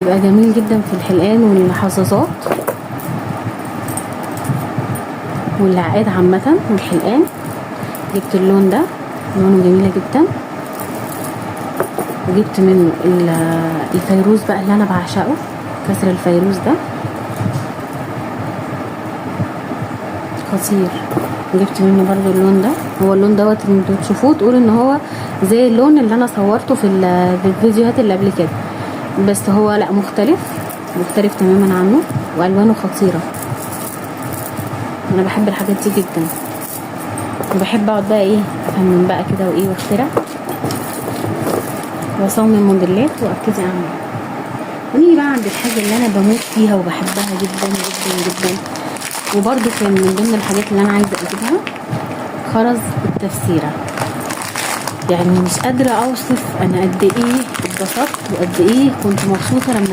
بيبقى جميل جدا في الحلقان والحظاظات والعقاد عامة والحلقان. جبت اللون ده، لونه جميلة جدا. وجبت منه الفيروز بقى اللي انا بعشقه، كسر الفيروز ده خطير. جبت منه برضو اللون ده، هو اللون دوت انتوا تشوفوه تقولوا ان هو زي اللون اللي انا صورته في الفيديوهات اللي قبل كده، بس هو لا، مختلف، مختلف تماما عنه، والوانه خطيرة. انا بحب الحاجات دي جدا، وبحب اقعد بقى ايه افنن بقى كده وايه واخترع واصمم موديلات وابتدي اعمل. ونيجي بقى عند الحاجة اللي انا بموت فيها وبحبها جدا جدا جدا، وبرده كان من ضمن الحاجات اللي انا عايزه اجيبها، خرز التفسيره. يعني مش قادرة اوصف انا قد ايه اتبسطت وقد ايه كنت مبسوطة لما